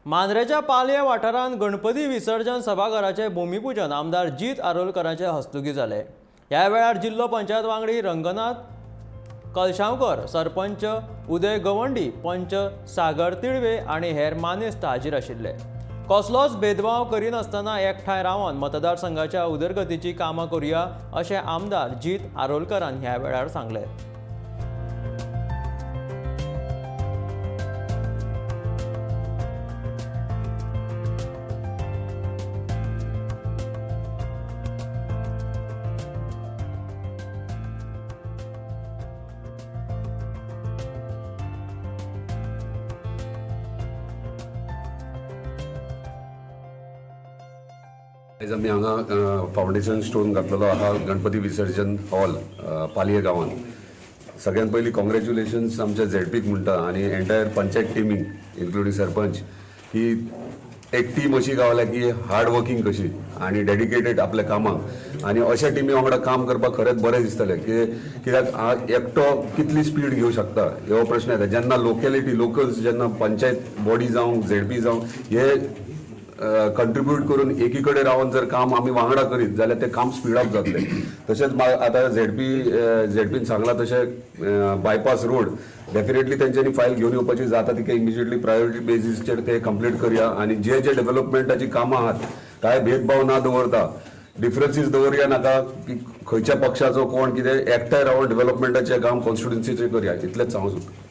मांद्रेच्या पालये वाठारांत गणपती विसर्जन सभाघराचें भुमिपूजन आमदार जीत आरोलकरांचे हस्तुकीं जालें. ह्या वेळार जिल्लो पंचायत वांगडी रंगनाथ कलशांवकर, सरपंच उदय गवंडी, पंच सागर तिळवे आनी हेर मानेस्त हाजीर आशिल्ले. कसलोच भेदभाव करिनासतना एकठांय रावन मतदारसंघाच्या उदरगतीची कामां करुया अशें आमदार जीत आरोलकरान ह्या वेळार सांगलें. आयज आमी हांगा फावंडेशन स्टोन घातलेलो आहा गणपती विसर्जन हॉल पालये गांवांत. सगळ्यात पयलीं कॉंग्रॅच्युलेशन्स आमच्या झेडपीक म्हणटा आनी एंटायर पंचायत टिमीक, इन्क्लुडींग सरपंच, की एक टीम अशी गावल्या की हार्ड वर्कींग कशी आनी डेडिकेटेड आपल्या कामाक. आनी अशा टिमी वांगडा काम करपाक खरेंच बरें दिसतलें की कित्याक एकटो कितली स्पीड घेवं शकता हो प्रश्न येता. जेन्ना लोकेलिटी, लोकल्स, जेन्ना पंचायत बॉडी जावं, झेडपी जावं, हे कंट्रिब्यूट करून एकी कडेन रावन जर काम आमी वांगडा करीत जाल्यार तें काम स्पीड अप जातलें. तशेंच आतां झेडपीन सांगलां तशें बायपास रोड डेफिनेटली तेंच्यांनी फायल घेवन येवपाची जाता तितके इमिजिएटली प्रायोरिटी बेजीसचेर ते कंप्लीट करया. आनी जे जे डेव्हलपमेंटाची कामां आहात, कांय भेदभाव ना दवरता, डिफरन्सीस दवरया नाका की खंयच्या पक्षाचो कोण कितें, एकठांय रावन डेव्हलपमेंटाचें काम कॉन्स्टिट्युन्सीचें करया, इतलेंच हांव सोदतां.